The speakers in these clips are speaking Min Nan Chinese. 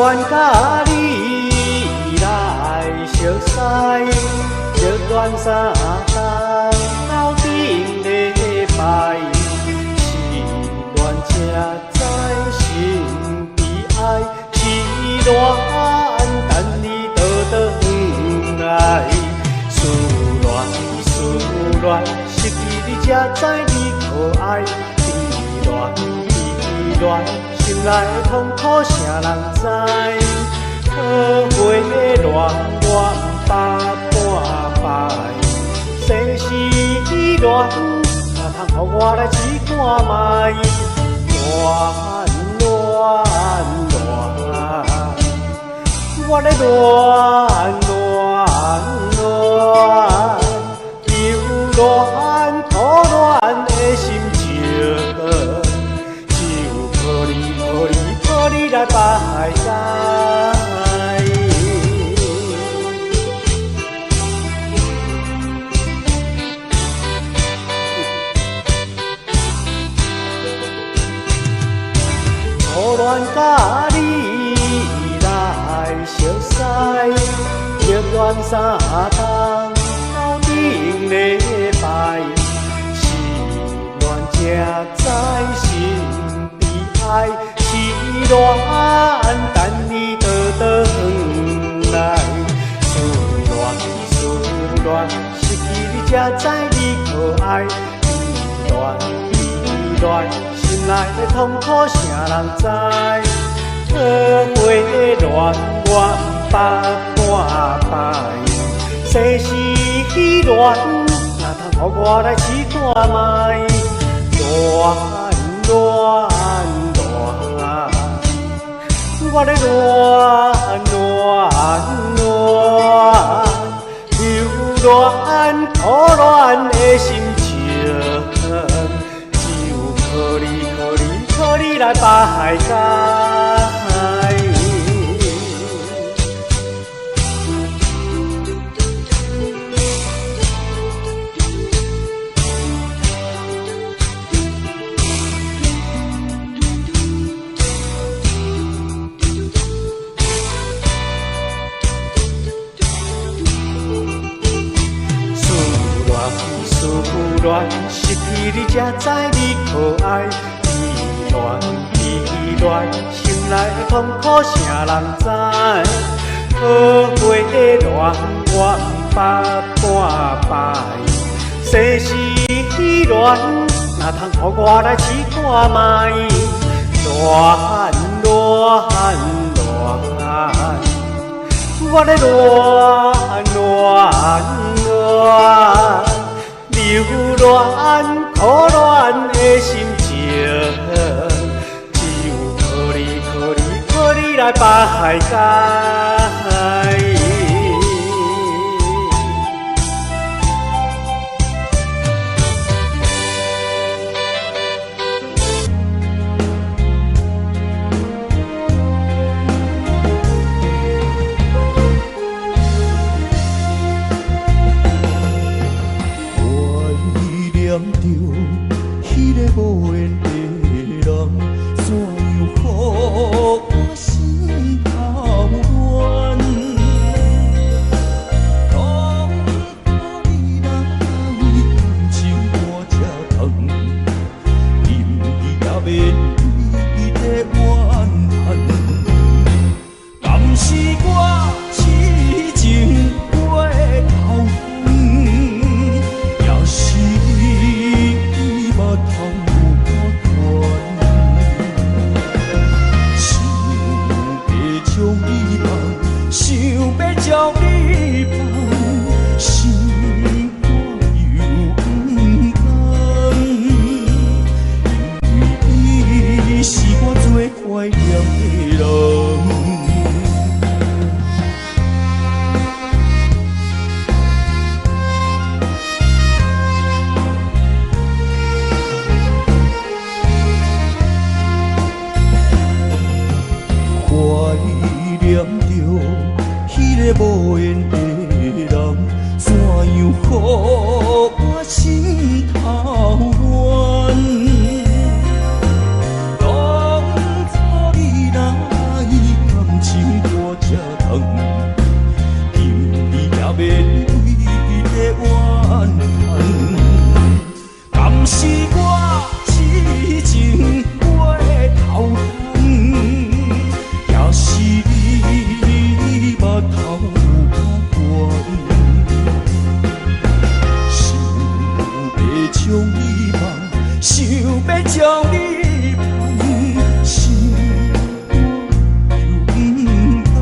戀佮你來熟似，熱戀三冬到頂禮拜，失戀才知心悲哀，失戀等你倒轉來，思戀思戀，失去你才知你可愛，悲戀悲戀，心內的痛苦誰人知？桃花戀我毋捌半擺，世事戀，若通予我來試看覓。戀戀戀，我咧戀戀戀，留戀苦戀的心情，只有靠你靠你靠你來排解。初戀佮你來熟似，熱戀三冬到頂禮拜，失戀才知心悲哀，失戀等你倒轉來，思戀思戀，失去你才知你可愛，悲戀悲戀，心內的痛苦誰人知？桃花戀我毋捌半擺，世事戀，若通予我來試看覓。戀戀戀，我咧戀戀戀，留戀苦戀的心情，只有靠你靠你靠你來排解。思戀思戀，失去你才知你可愛，悲戀悲戀，心內的痛苦誰人知？桃花戀我毋捌半擺，世事戀，若通予我來試看覓。戀戀戀，我咧戀戀戀，留戀苦戀的心情，只有靠你靠你靠你來排解。懷念著彼个無緣的人，怎樣予我心頭亂？當初你來感情我這長，心也免你的怨恨。敢是我痴情過頭遠，也是你目頭有我懸。是是我痴情过头重，也是你目头较悬，想欲将你放，想欲将你放，心肝又不甘，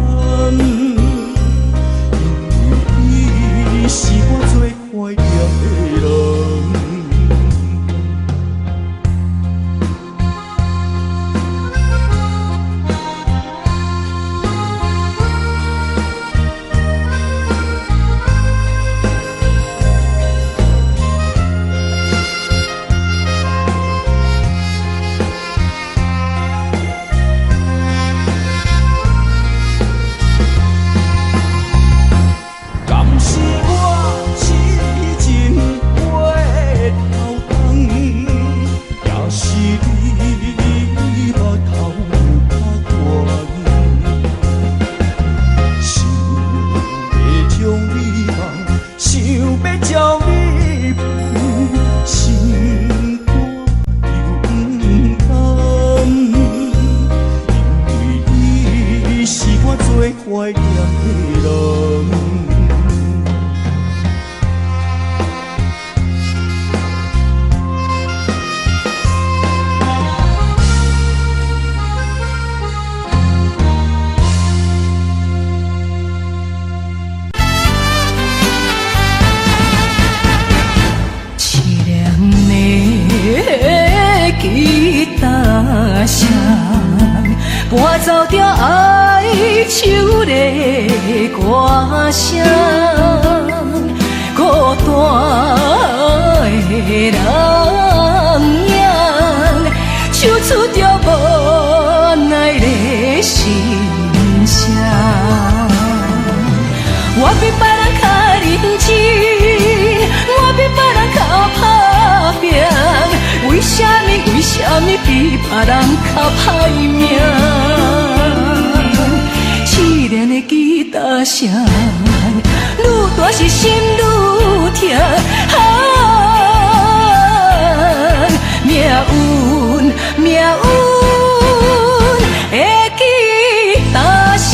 因为你是我最怀念的人。敢是我痴情过头重，也是你目头较悬，想欲将你放，想欲将你放，心肝又不甘，因为你是我最怀念的人。凄凉的吉他声，伴奏著哀愁的歌声，孤单的人影，唱出著无奈的心声。我比别人较认真，我比别人較打拼，為啥物？為啥物比別人較歹命？淒涼的吉他聲，愈大是心愈疼。啊，命運，命運的吉他聲。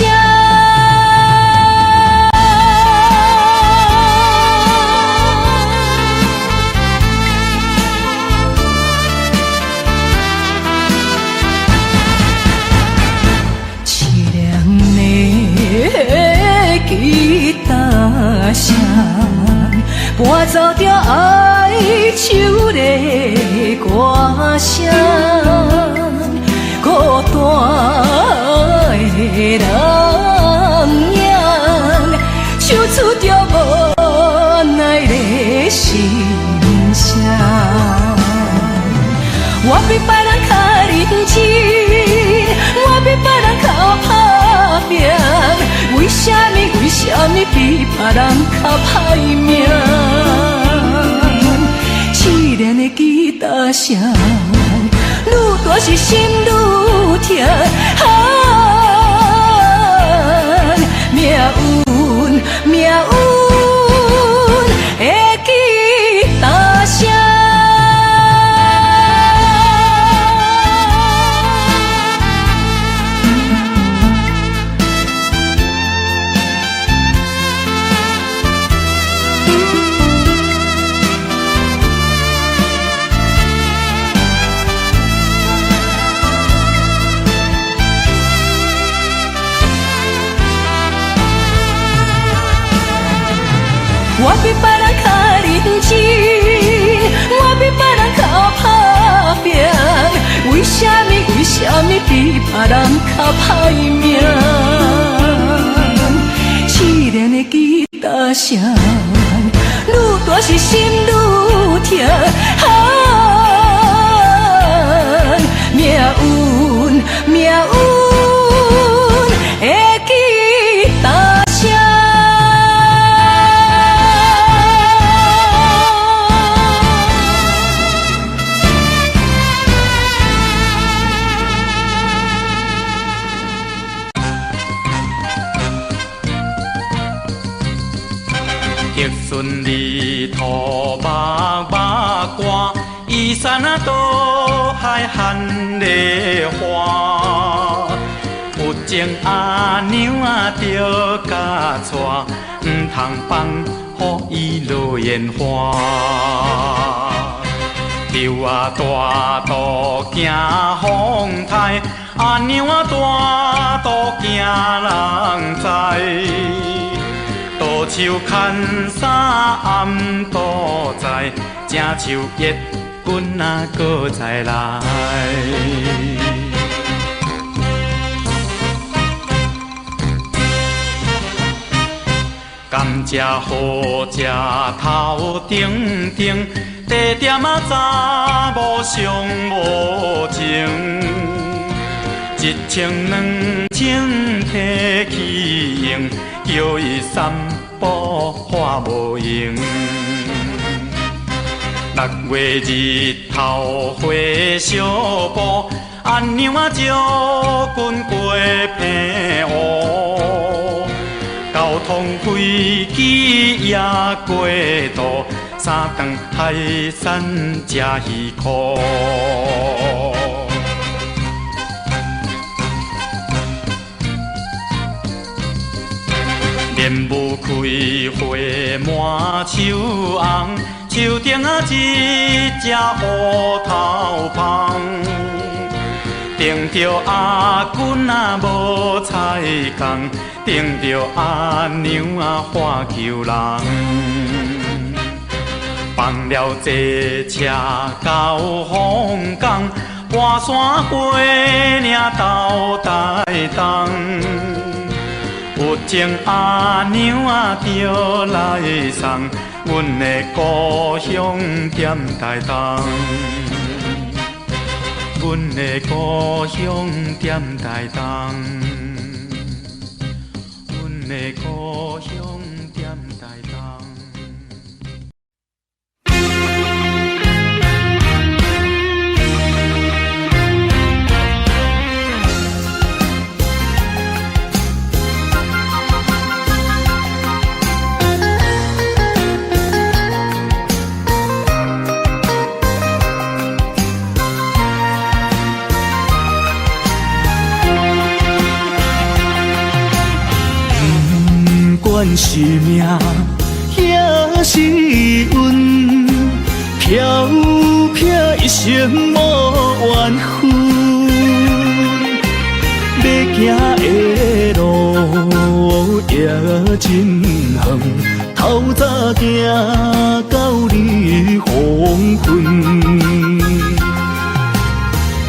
凄涼的吉他聲，伴奏著哀愁的歌聲，孤單的人影，唱出著無奈的心聲。我比別人較認真，我比別人較打拼，為啥物？為啥物比別人較歹命？淒涼的吉他聲，愈大是心愈疼。啊，命運，命運的吉他聲。我比別人較認真，我比別人較打拼，為啥物？為啥物比別人較歹命？淒涼的吉他聲，愈大是心愈疼。啊，命運，命運的吉他聲。玉孙里土目目肝，移山啊倒海番咧花。有情阿娘啊，著共娶，毋通放予伊落煙花。溜啊大肚行風颱，阿娘啊大肚驚人知。倒手牽衫暗肚在，正手熱滾啊閣再來。甘蔗好食頭頂頂，茶店仔查某上無情。一千兩千提去用，叫伊三步看無閒。六月日頭花小布，阿娘仔招軍過平湖。交通飛機也過渡，三頓海產食魚箍。蓮霧開花滿樹紅，樹頂仔一隻烏頭蜂。頂著阿君仔無彩工，頂著阿娘仔看求人。放了坐車到鳳岡，跋山過嶺到台東。有情阿娘仔著來送，阮的故鄉踮台東。阮的故鄉踮台東，阮的故鄉踮台東。不管是命抑是运，飘飘一生無緣分。欲行的路也真遠，透早行到你黃昏。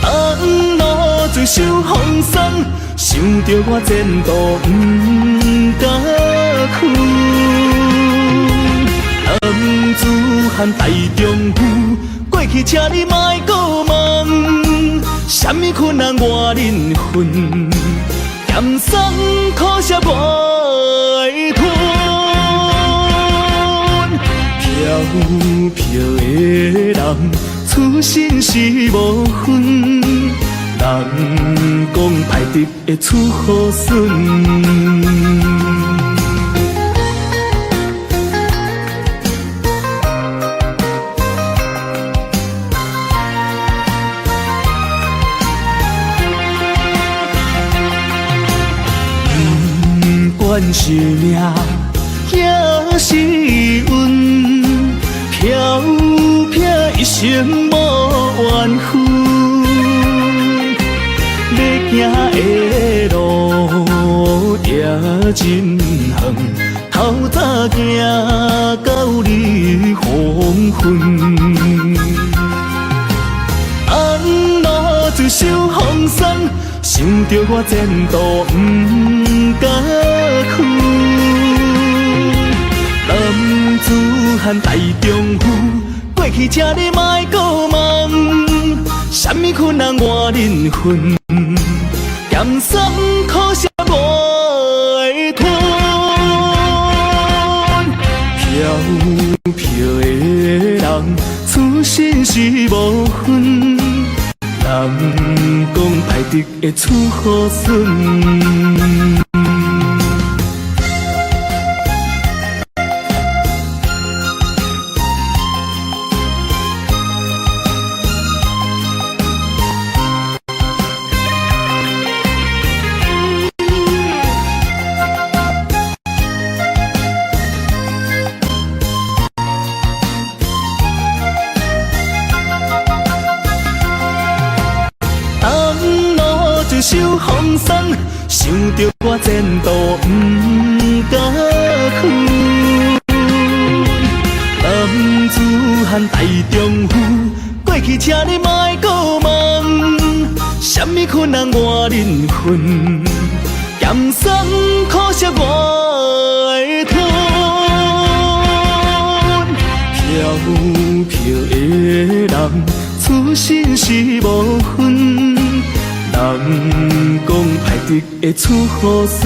東路水受風霜，想著我前途毋敢睏。男子漢大丈夫，過去請你莫閣問，啥物困難我忍分，鹹酸苦澀我會吞。飄飄的人，出身是無分，人講歹得會出好孫。不管是命抑是運，飄飄一生無緣分。欲行的路也真遠，透早行到你黃昏。東路水受風霜，想著我前途毋敢睏。男子漢大丈夫，過去請你莫閣問，啥物困難我忍分，鹹酸苦澀我會吞。飄飄的人，出身是無分，人講歹得會出好孫。手风霜，想著我前途毋敢远。男子汉大丈夫，过去请你莫阁问，啥物困难我忍分，咸酸苦涩我会吞。飘飘的人，出身是无分，人讲歹得会出好孙。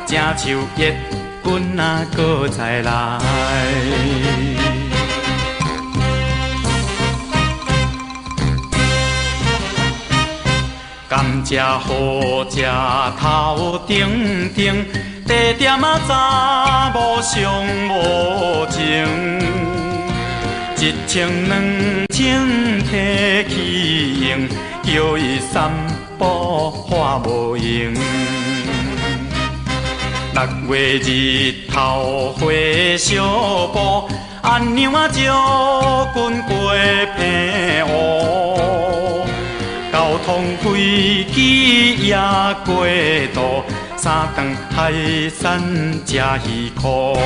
正手热，阮啊阁再来。甘蔗好食頭頂頂，茶店仔查某上無情。一千兩千提去用，叫伊三步看無閒。六月日頭花小布，阿娘啊招軍過平湖。交通飛機也過渡，三頓海產食魚箍。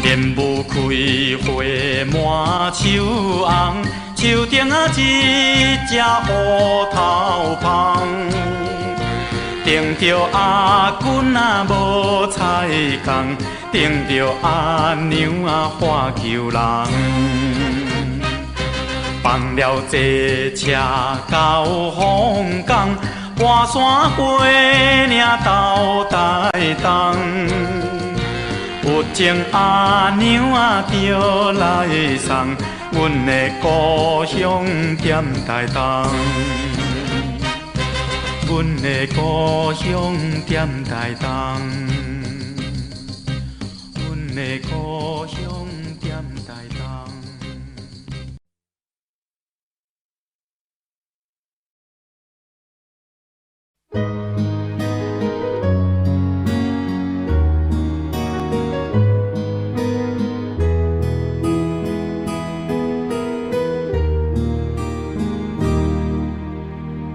蓮霧開花滿樹紅，樹頂仔一隻烏頭蜂。頂著阿君啊無彩工，頂著阿娘啊喝求人。放了坐車到鳳岡，跋山過嶺到台東。有情阿娘啊，著來送，阮的故鄉踮台東。阮的故鄉踮台東，阮的故鄉踮台東。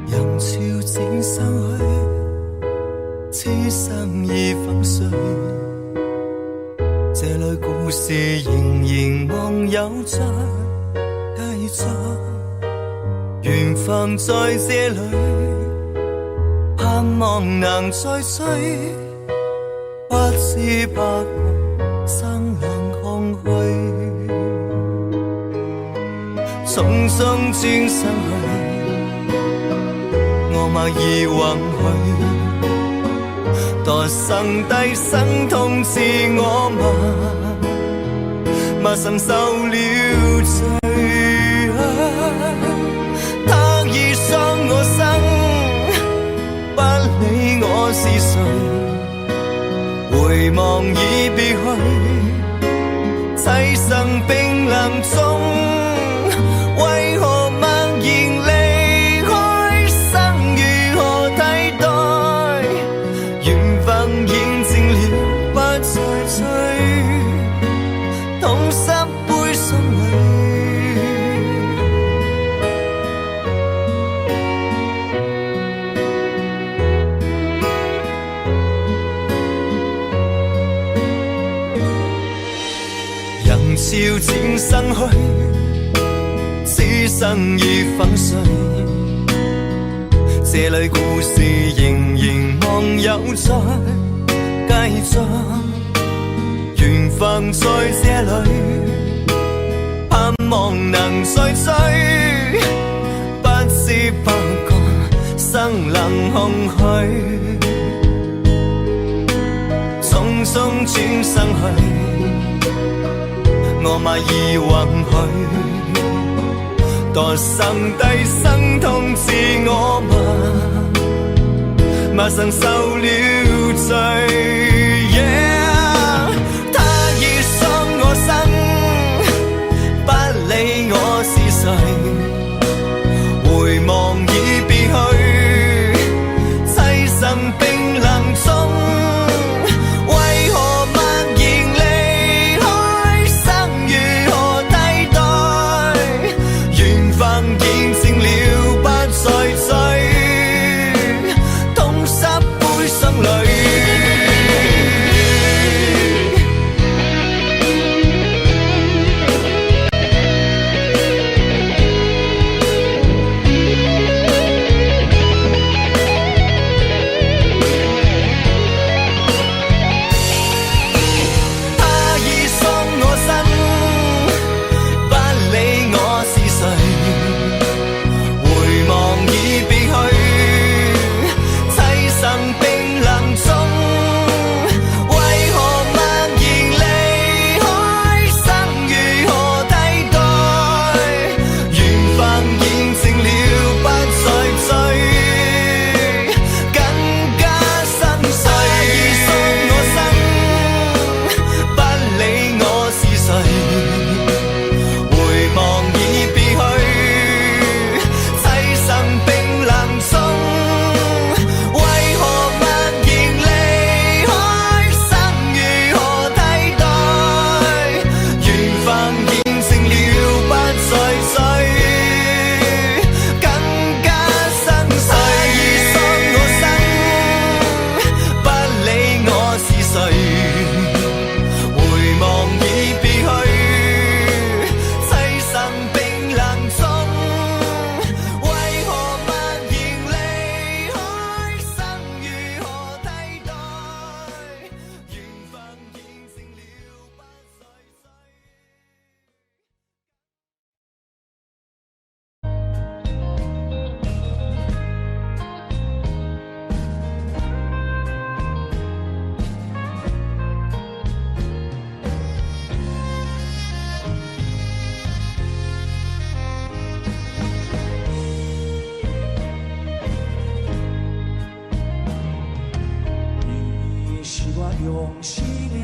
人潮漸散去，痴心已粉碎。這裏故事仍然望有再繼續，緣分在這裏，盼望能再追，不知不覺生冷空虛，匆匆轉身去。我默已允許，墮生低生通知我嗎？馬上受了罪，他已傷我心，不理我是誰，回望已別去，棲身冰冷中，為何默然離開？生如何替代？緣分厭靜了，不再追，痛失悲傷裏。人潮漸散去，痴心已粉碎。這裏故事仍然望有再繼續，緣分在這裏，盼望能再追，不知不覺生冷空虛，匆匆轉身去，我默已允許。墮生低生通知我嗎？馬上受了罪。Yeah，他已傷我心，不理我是誰，回望已別去，棲身冰冷中，為何默然離開？生如何替代？緣分見證了，不再追，痛失悲傷裏。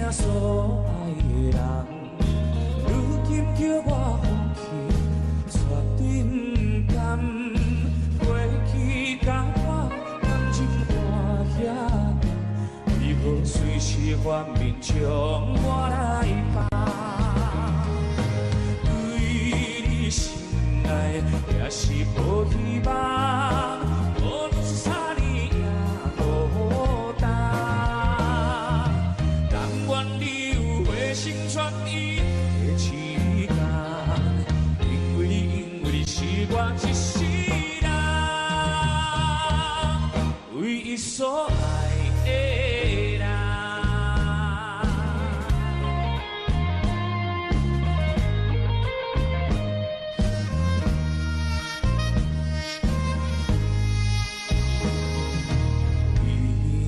命所愛的人，如今叫我放棄，絕對毋甘。過去佮我感情活遐重，為何隨時反面將我來放？對你心內也是抱希望，無論是三年也孤單。但願你有回心轉意的時間，因為你，因為你是我一世人唯一所愛的人。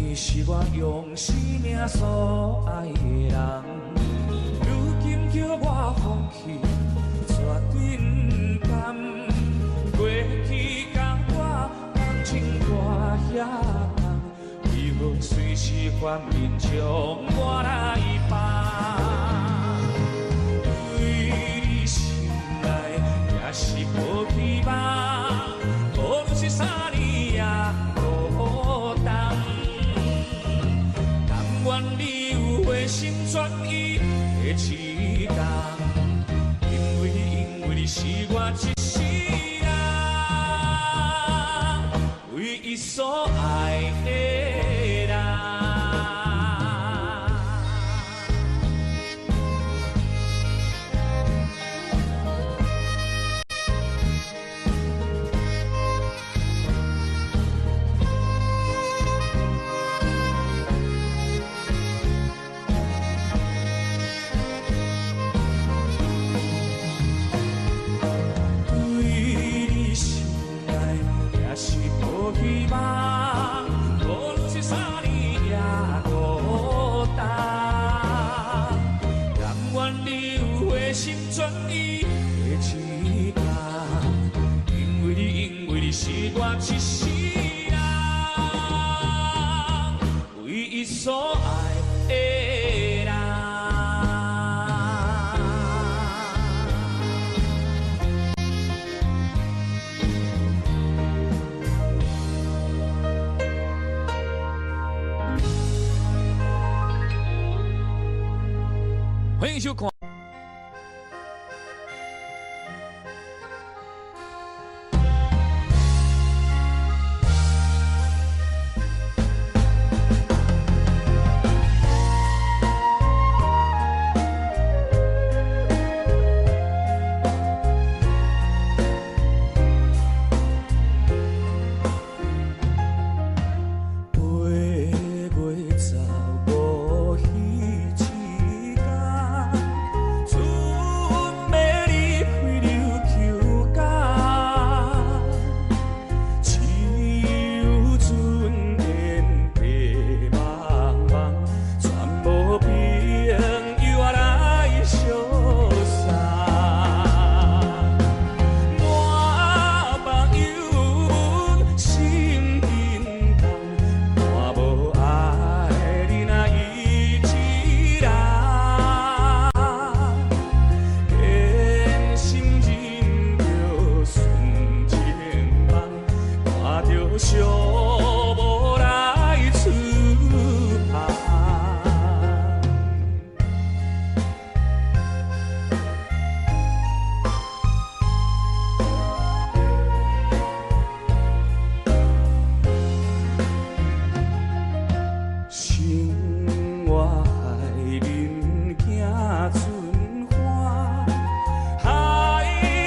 你是我用生命所愛的人，如今叫我放棄，絕對毋甘。過去佮我感情活遐重，為何隨時反面將我來放？對你心內也是抱希望，無論是三年也孤單。但願你有回心轉意的時間，因為你，因為你是我一世人唯一所愛的人。對你心內也是抱希望，無論是三年也孤單。但願你有回心轉意的時間，因為你，因為你是我一世人唯一所愛的人。歡迎收看。八月十五彼一工，准欲離開琉球港，只有船煙白茫茫，全無朋友來相送。滿目憂悶心沉重，看無愛你若伊一人，堅心忍著純情夢，看著寂寞來出航。生活海面行船帆，海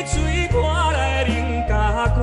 水看來冷甲寒。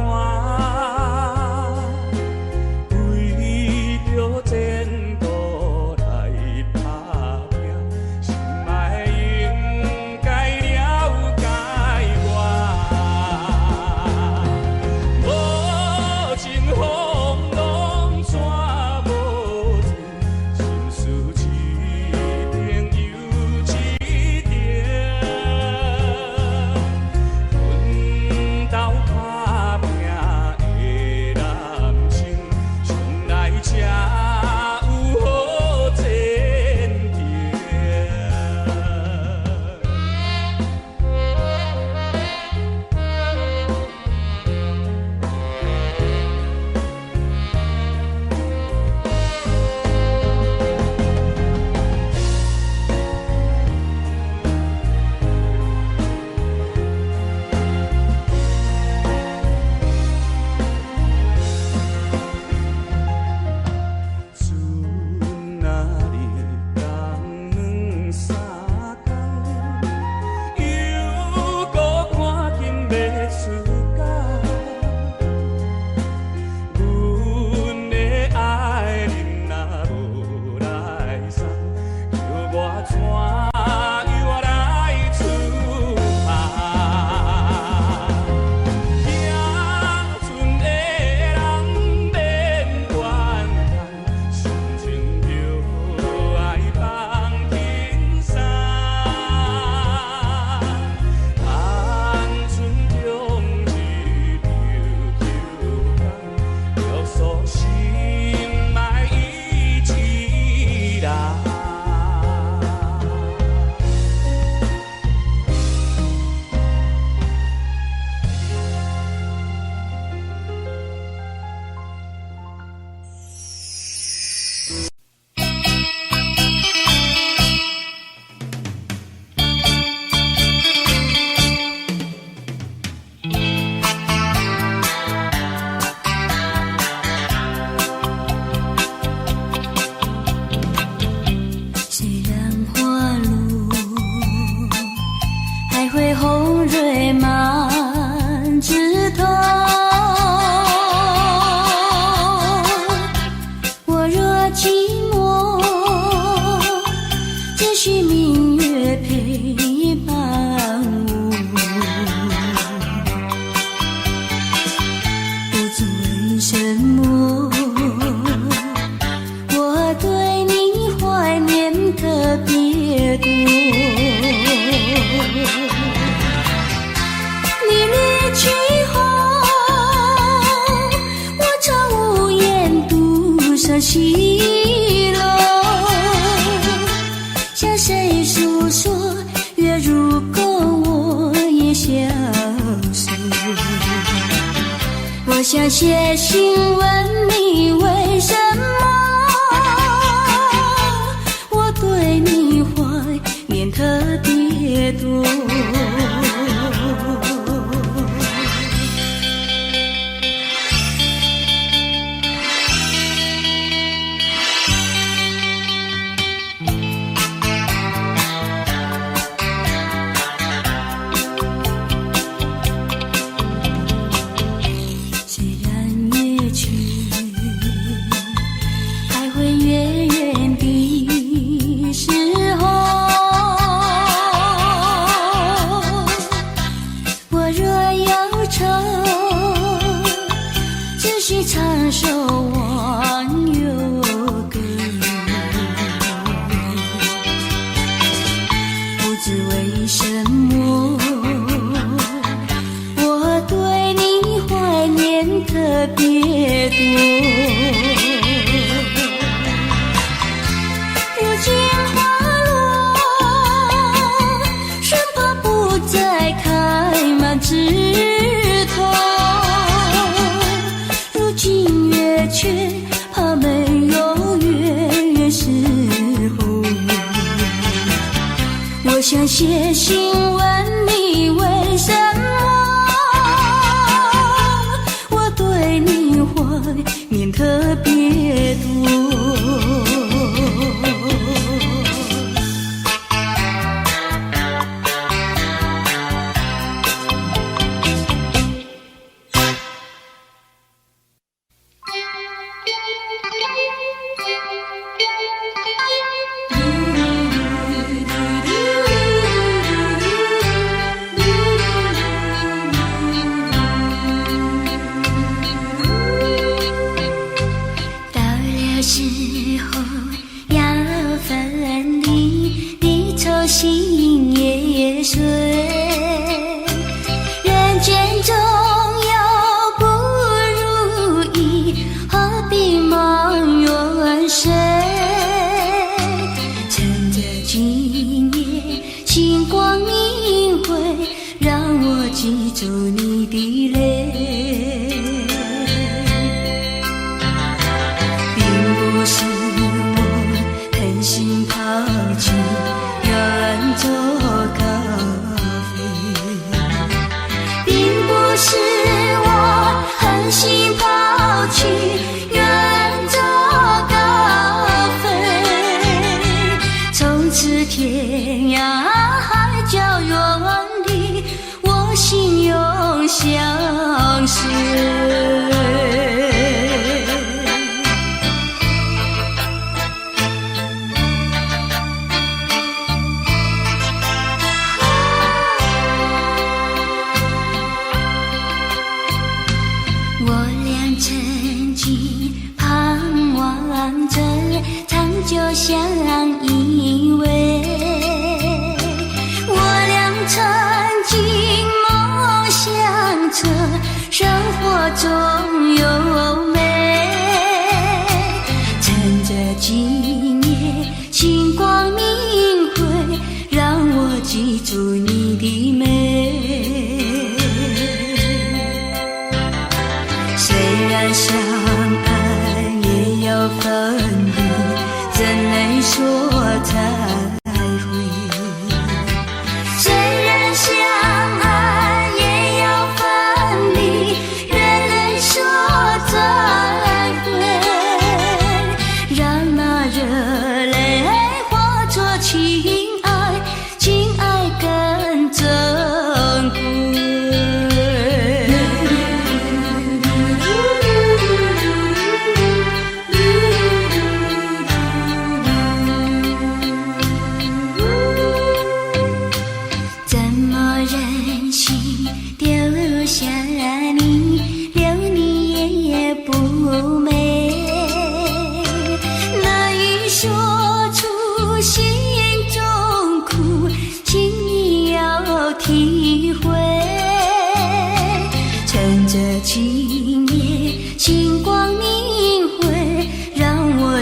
什麼，我對你懷念特別多。你離去後，我常無言獨上西樓，向誰訴說？月如钩，我也消瘦。我想寫信問你為什麼，我對你懷念特別多。雖然月去還會月圓的時候，我若有愁，只需唱首忘憂歌。不知為什麼，我對你懷念特別多。如今花落，生怕不再開滿枝頭。如今月缺，怕沒有月圓時候。我想寫信問你為什麼，我對你懷念特別多。到了時候要分離，離愁心也碎。人間總有不如意，何必埋怨誰？趁着今夜星光明輝，讓我記住你的淚。並不是我狠心拋棄，遠走高飛。並不是我狠心拋棄，遠走高飛。從此天涯海角遠離，我心永相隨。我倆曾經盼望着長久相依偎，我倆曾經夢想着生活中有美。趁着今夜星光明輝，讓我記住你的美。雖然相愛也要分離，怎能說再會？雖然相愛也要分離，願能說再會，讓那熱淚化作情愛，情愛更珍貴。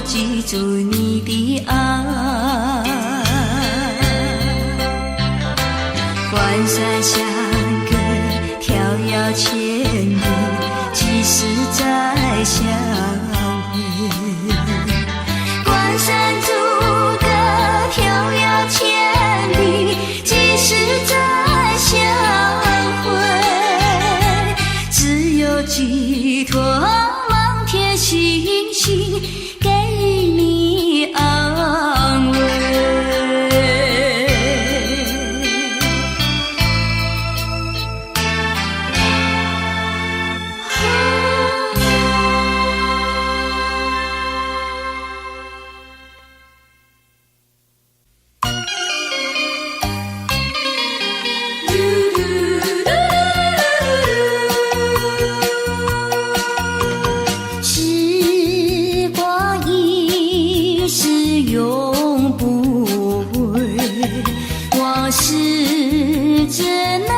記住你的愛。關山相隔，迢遙千里，幾時再相會？關山阻隔，迢遙千里，幾時再相會？只有寄託滿天星星，給你安慰。時光一逝永不回，往事只能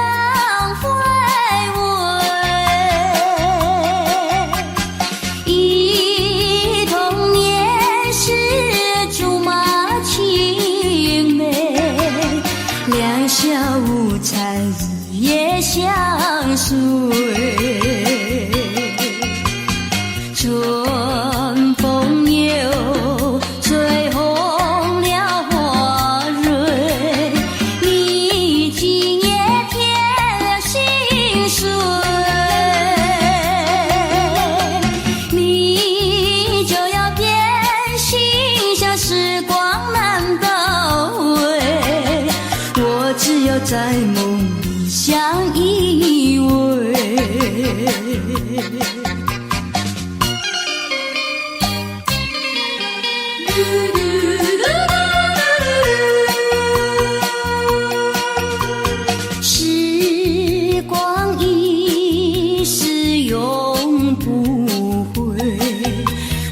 回味。憶童年時竹馬青梅，兩小無猜日夜相隨。春風又吹紅了花蕊，你今夜添了心碎，你就要變心，像時光難倒回，我只有在夢裡相依偎。時光一逝永不回，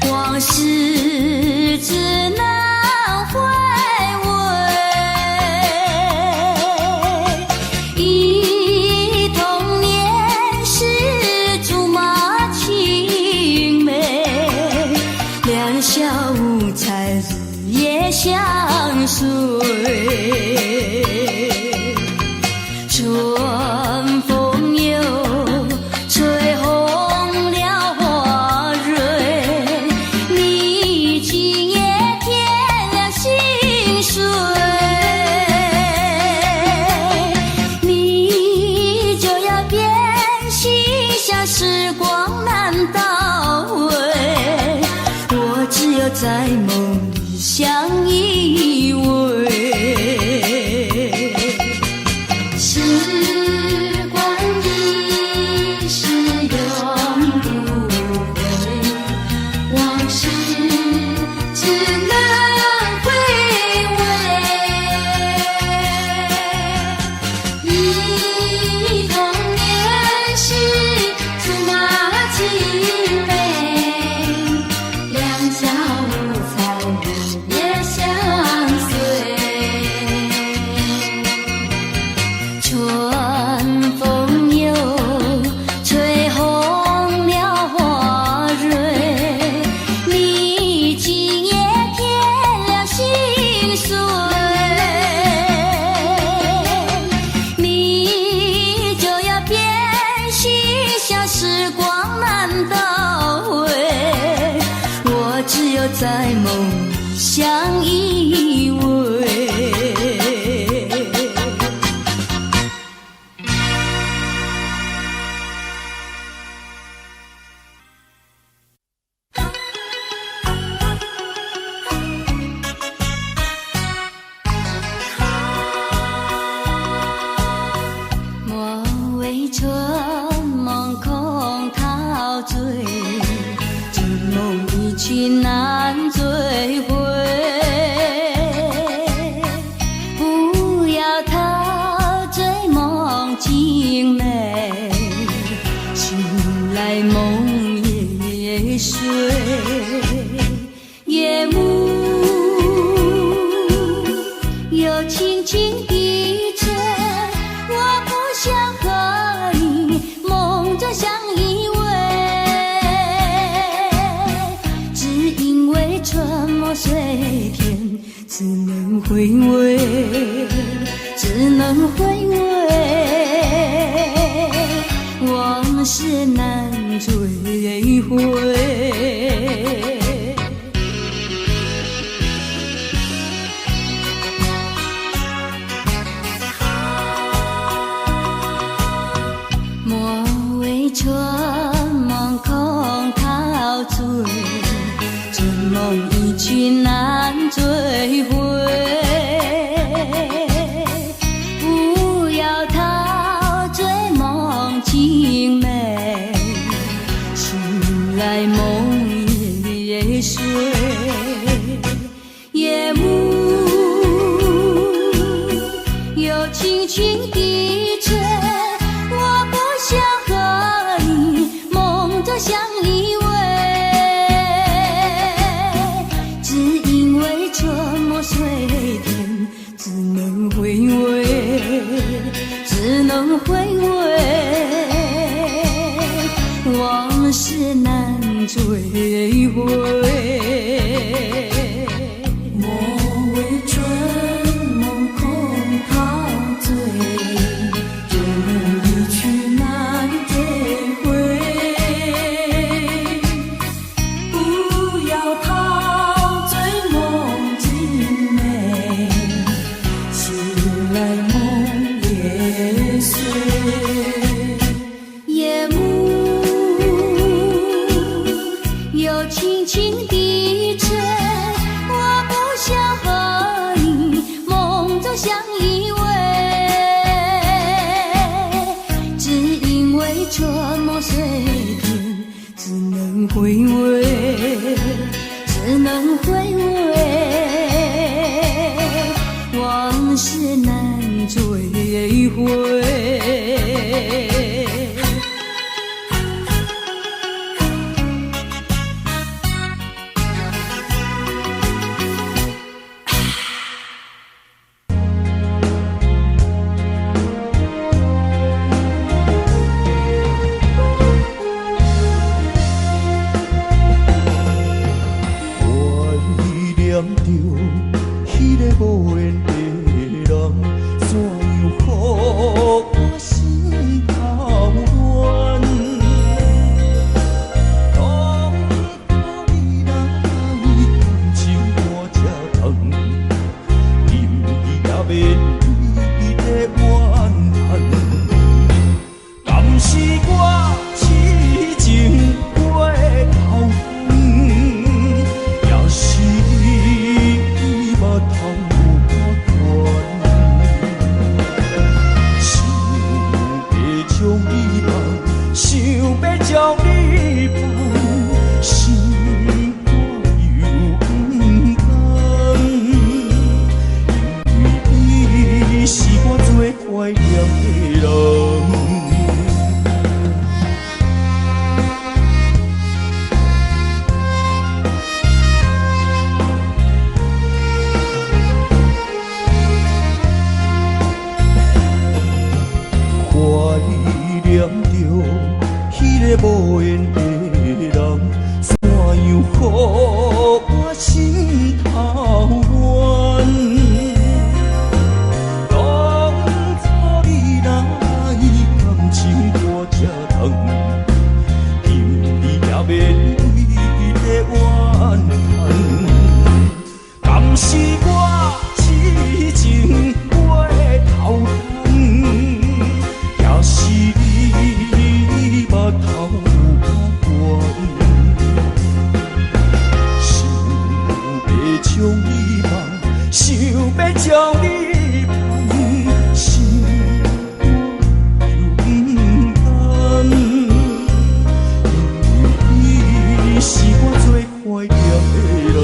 往事只能回味。憶童年時竹馬青梅，兩小無猜日夜相隨。春風又吹紅了花蕊，你今夜添了心碎，你就要變心，像時光難倒回，我只有在夢裡相依偎。時光一逝永不回，往事只能回味。憶童年時竹馬青梅，兩小無猜日夜相隨。春風又吹紅了花蕊，你今夜添了心碎，你就要變心，像時光難倒回，我只有在夢裡相依偎。莫為春夢空陶醉，春夢一去難追回。不要陶醉夢境美，醒來夢也碎。夜幕又輕輕地吹，我不想和你夢中相依偎，只因為春。味。莫为春梦空陶醉，春梦一去难追回。不要陶醉梦境美，醒来梦也碎。夜幕又轻轻地吹，我不想和你梦中相依偎，只因為春夢雖甜，只能回味，只能回味，往事難追回。莫為春夢空陶醉，春夢一去難追回。不要陶醉夢境美，醒來夢也碎。夜幕又輕輕地吹，我不想和你夢中相依偎，只因為春夢雖甜，只能回味，只能回味，往事難追回。懷念著彼个無緣的人，怎樣予我心頭亂？當初你來，感情我這長，今日也免你的怨恨。敢是我痴情過頭長，也是你目頭較懸。想欲將你放，想欲將你放，心肝又不甘，因為你是我最懷念的人。懷念著彼个無緣的人，怎樣予我心頭亂？當初你來，感情我這長，今日也免你的怨恨。敢是我痴情過頭長，也是你目頭較懸。想欲將你放，想欲將你放，心肝又不甘，因為你是我最懷念的人。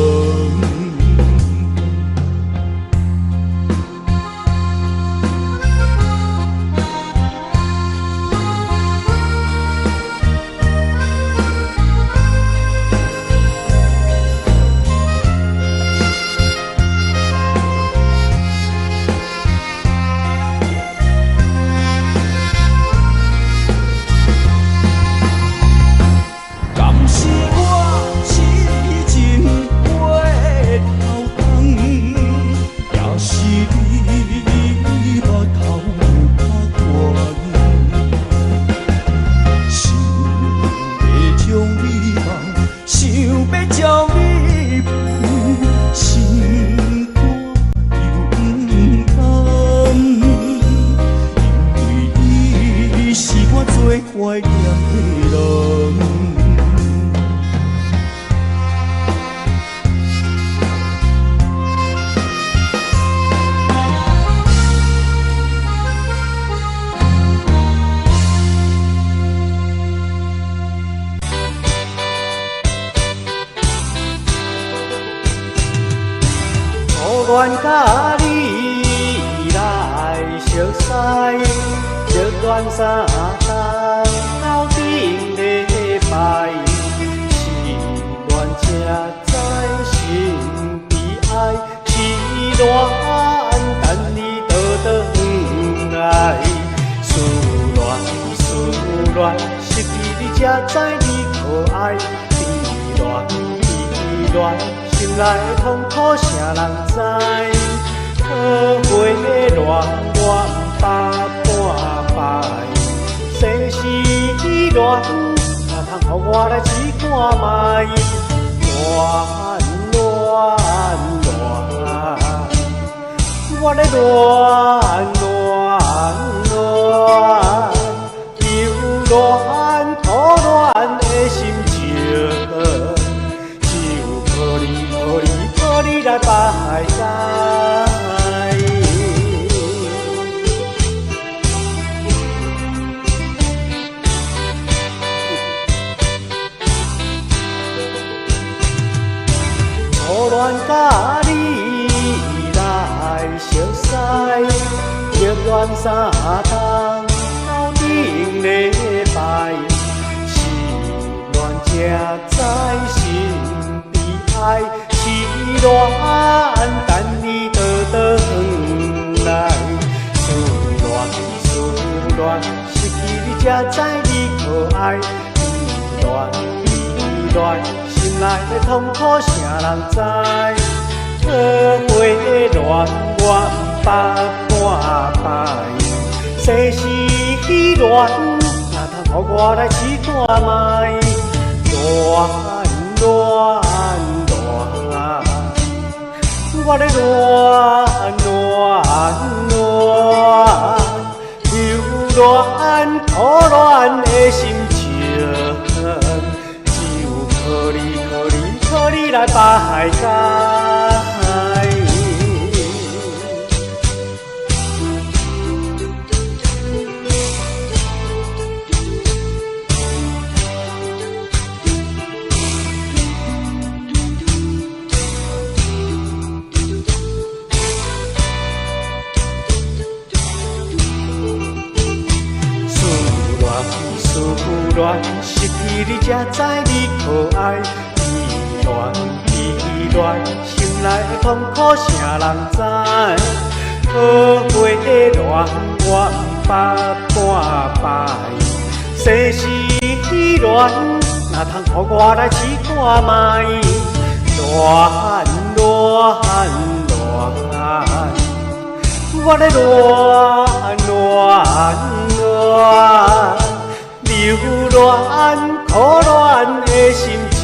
戀佮你來相似，熱戀三冬到頂禮拜，失戀才知心悲哀，失戀等你倒轉來，思戀思戀，失去你才知你可愛，悲戀悲戀。心內的痛苦誰人知？桃花戀我毋捌半擺，世事戀，若通予我來試看覓。戀戀戀，我咧戀戀戀，留戀苦戀的心情。靠你來排解。初戀佮你來相似，熱戀三冬到頂禮拜，失戀才知心悲哀。失戀等你倒轉來，思戀思戀，失去你才知你可愛，悲戀悲戀，心內的痛苦誰人知？桃花戀我毋捌半擺，世事戀，若通予我來試看覓，戀戀戀。我咧戀戀戀，留戀苦戀的心情，只有靠你靠你靠你來排解。恋失去你才知你可愛，悲戀悲戀，心內的痛苦誰人知？桃花戀我毋捌半擺，世事戀，若通予我來試看覓，戀戀戀，我咧戀戀戀。留戀苦戀的心情，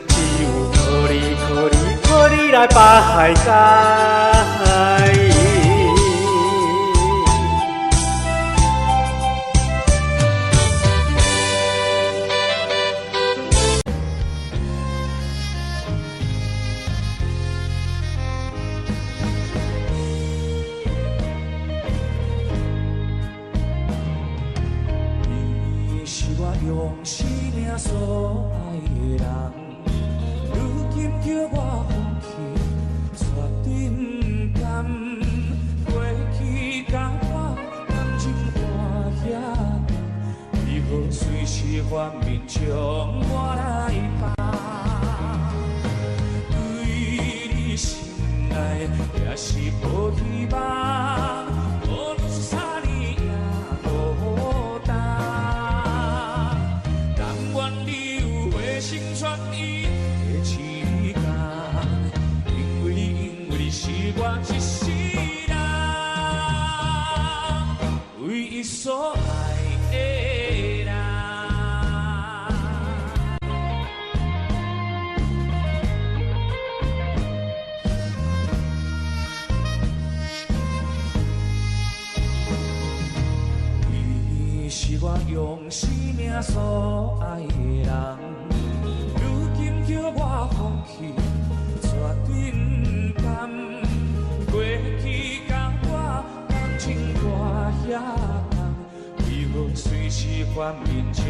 只有靠你靠你靠你來排解。用生命所愛的人，如今叫我放棄，絕對不甘。過去佮我感情活遐重，為何隨時反面將我來放？對你心內也是抱希望，無論是啥年也孤單。成全伊的時間，因為你，因為你是我一世人唯一所愛的人。你是我用生命所愛的人。叫我放棄，絕對不甘。過去佮我感情活遐重，為何隨時反面將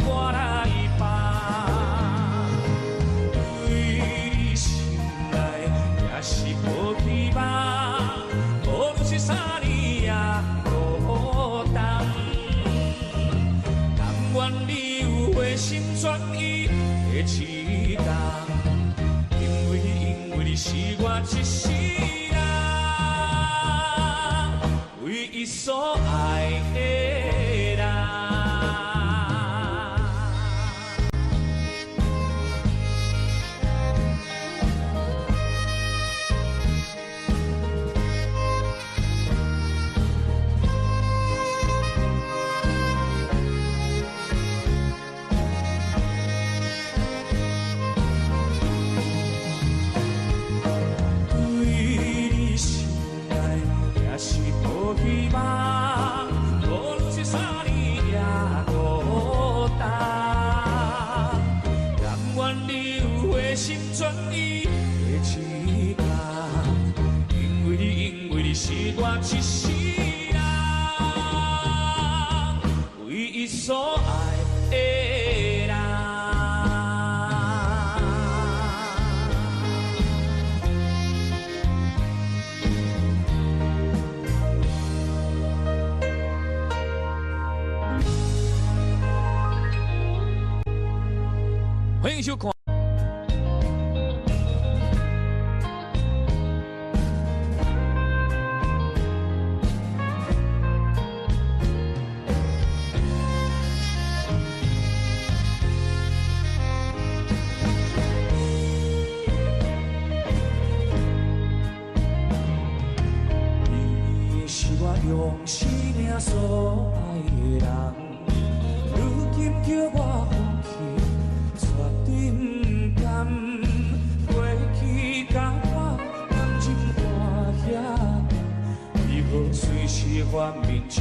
我來放？對你心內也是一工，因為你是我一世人唯一所愛的人。對你心內也是抱希望，無論是三年抑五冬，甘願你有回心轉意的一天，因為你是我一世人唯一所愛的人。歡迎收看。你是我用生命所愛的人，如今叫我放棄，絕對毋甘。過去佮我感情活遐重，為何隨時反面將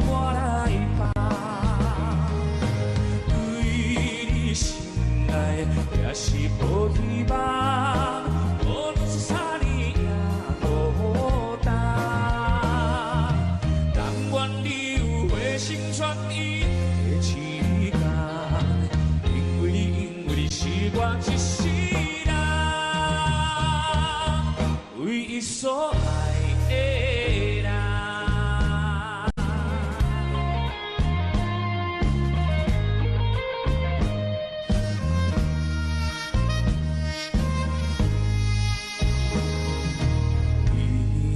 我來放？對你心內也是抱希望，無論是三年抑五冬，甘願你有回心轉意的一天，因為你是我一世人唯一所愛的人。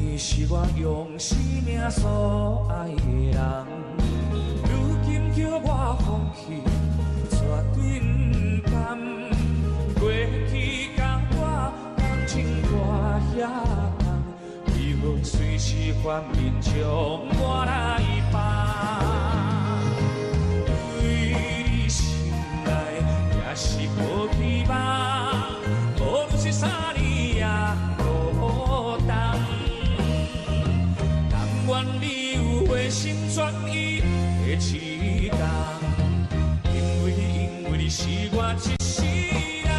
你是我用生命所愛的人，如今叫我放棄，絕對毋甘。過去佮我感情活遐重，為何隨時反面將我來放？對你心內也是抱希望，無論是三年抑五冬，甘願你有回心轉意的一天，因為你是我一世人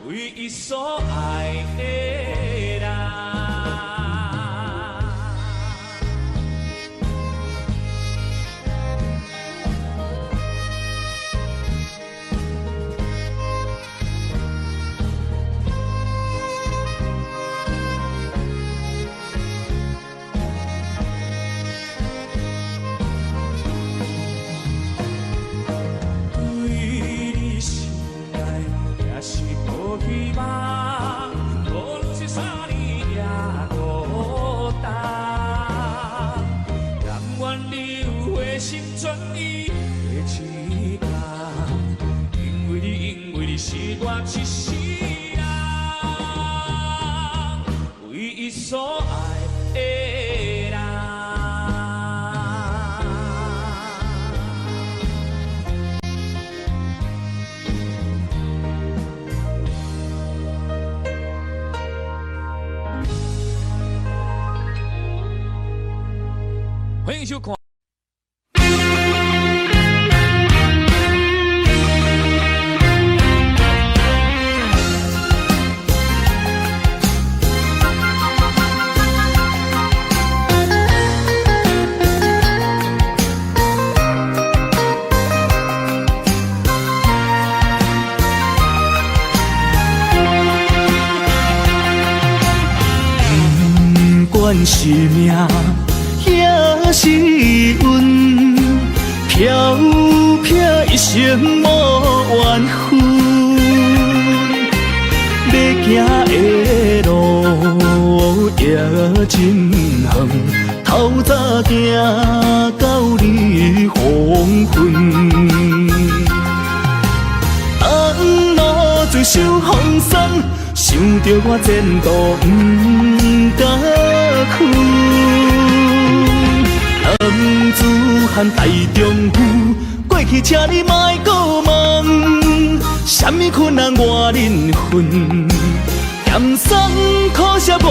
唯一所愛的人。對你心內也是抱希望，無論是三年抑五冬，甘願你有回心轉意的一天，因為你是我一世人唯一所愛的人。歡迎收看。不管是命，抑是運，飄飄搖一生無緣分。欲行的路也真遠，透早行到你黃昏。红露水受風霜，想著我前途毋敢囥。男子漢大丈夫，過去請你莫閣問，啥物困難我忍分，咸酸苦澀我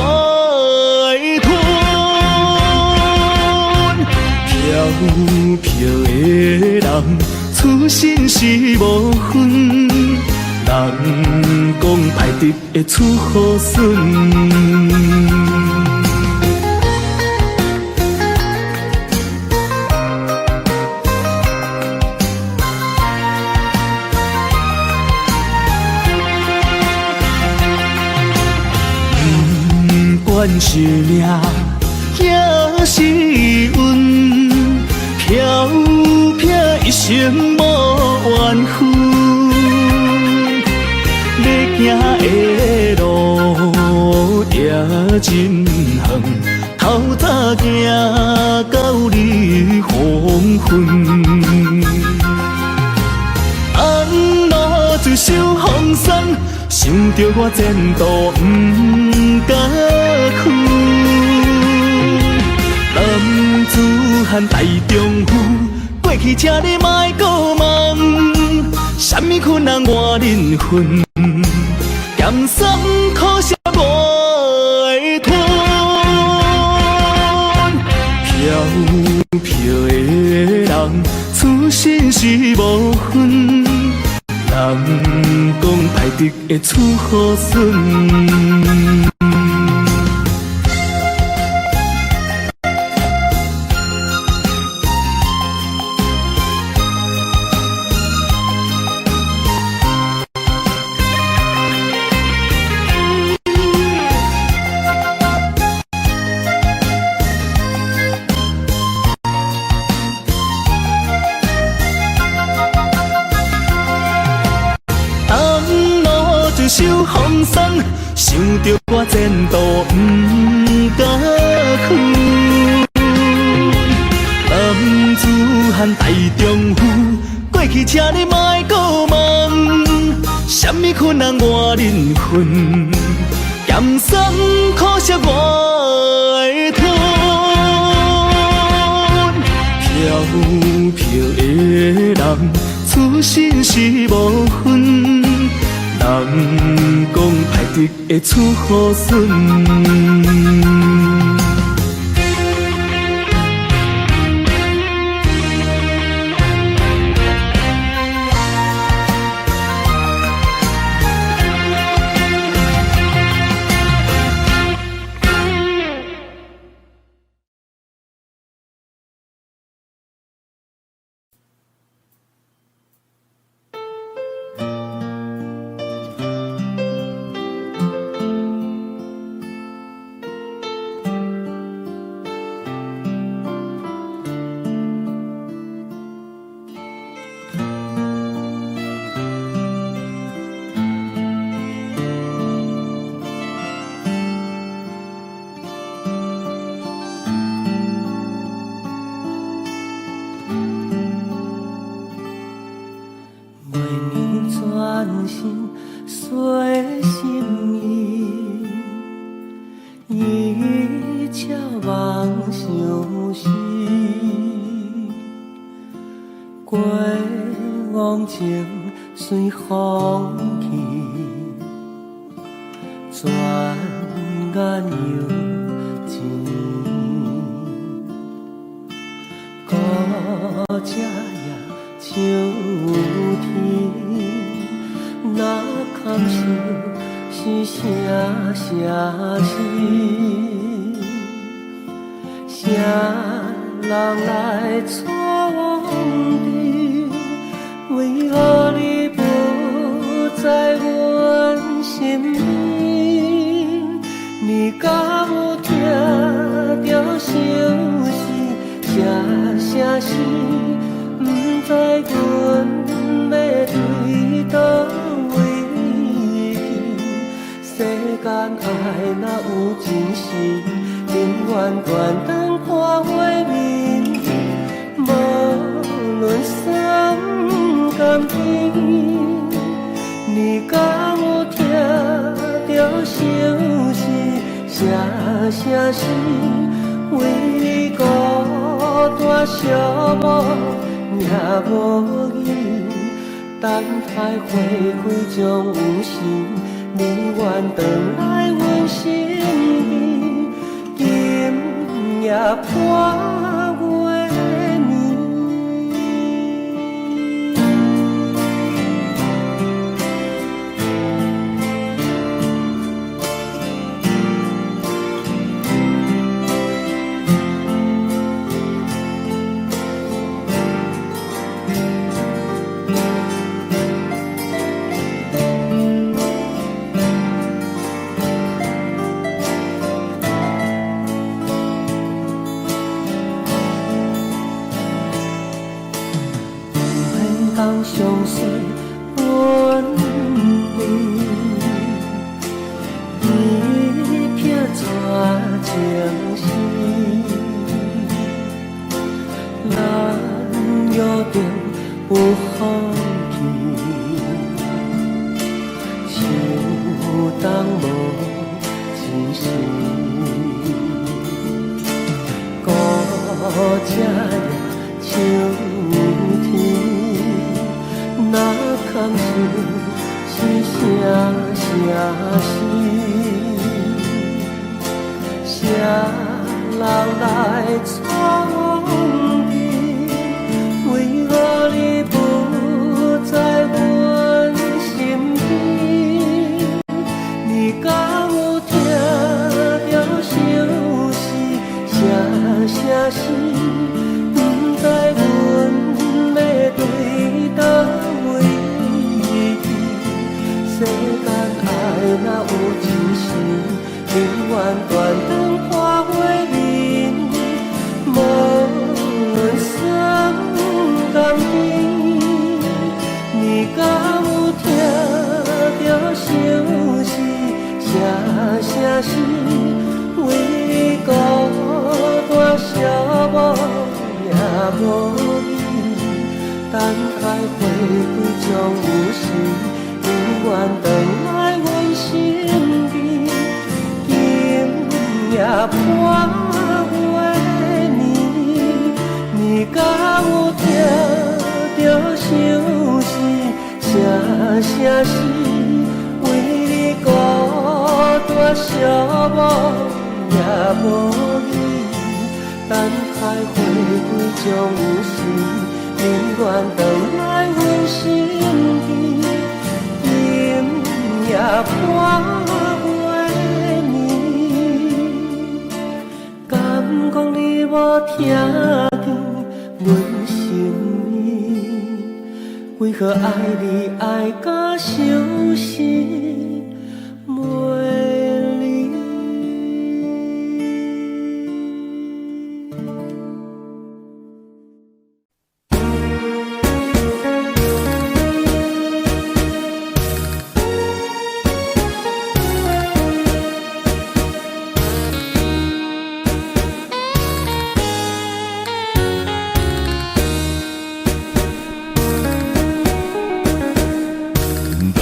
會吞。飄飘的人，此身是無分，人講歹得會出好孫。不管是命，抑是运，飘飘一生無緣分。欲行的路也真遠，透早行到你黃昏。红露水受風霜，想著我前途毋敢囥。男子漢大丈夫，過去請你莫閣問，啥物困難我忍分，咸酸苦澀我會吞。飄飄的人，此身是無分，人講歹得會出好孫。受風霜，想著我前途毋敢囥。男子漢大丈夫，過去請你莫閣問，啥物困難我忍分，咸酸苦澀我會吞。飄飄的人，此身是無分。人講歹得會出好孫。阮。愛若有真心，寧願斷腸破畫面，無論酸甘甜。你敢有聽著相思聲聲死？為你孤單寂寞也無語，等待花開終有時，你願轉來阮身邊，今夜伴月暝。相随分离，一片绝情丝。咱约定不放弃，想当无一时，孤这夜秋天。哪空想是声声死，谁人来创治？为何你不在阮身边？你敢有听著相思声声死？不知阮欲对佗位去。世間愛若有真心，寧願斷腸破畫面，無論酸甘甜。你敢有聽著相思聲聲死？為你孤單寂寞也無語，等待花開終有時，你願轉來阮身邊，今夜伴月暝。你敢有聽著相思聲聲死？為你孤單寂寞也無語，等待花開終有時，你願轉來阮身邊，今夜伴月暝。敢講你無聽見阮心意？為何愛你愛甲相思袂離？南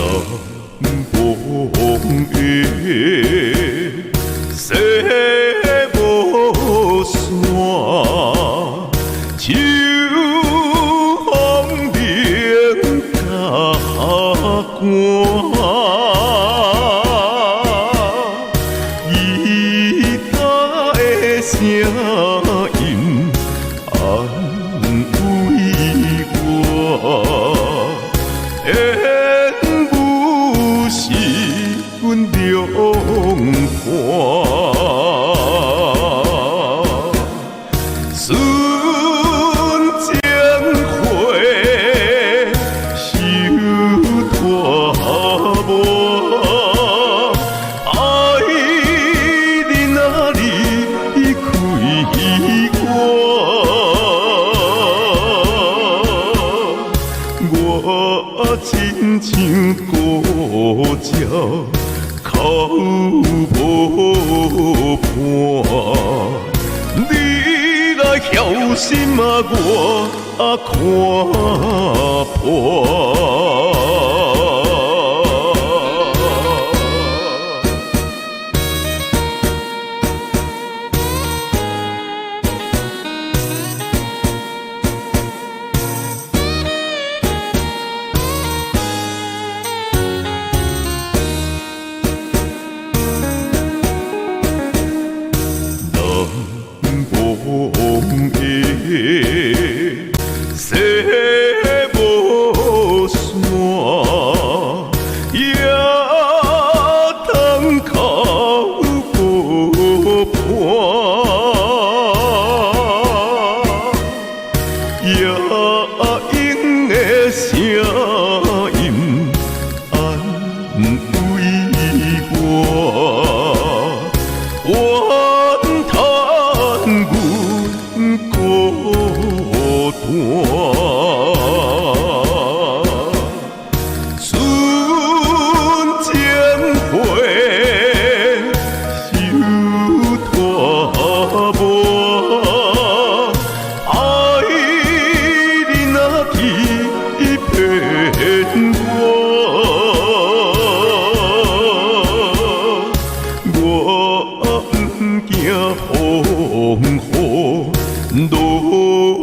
風的西无线，秋風冷甲寒。吉他的聲音安慰我。緣有是阮兩伴，純情花受拖磨，愛你若離開我，我親像孤鳥。空無伴。你來曉心啊，我啊看破。南風的西無山，也通靠無伴。夜莺的聲音安慰我，怨嘆阮孤單。純情花受拖磨，愛你若欺騙我，我毋驚風雨落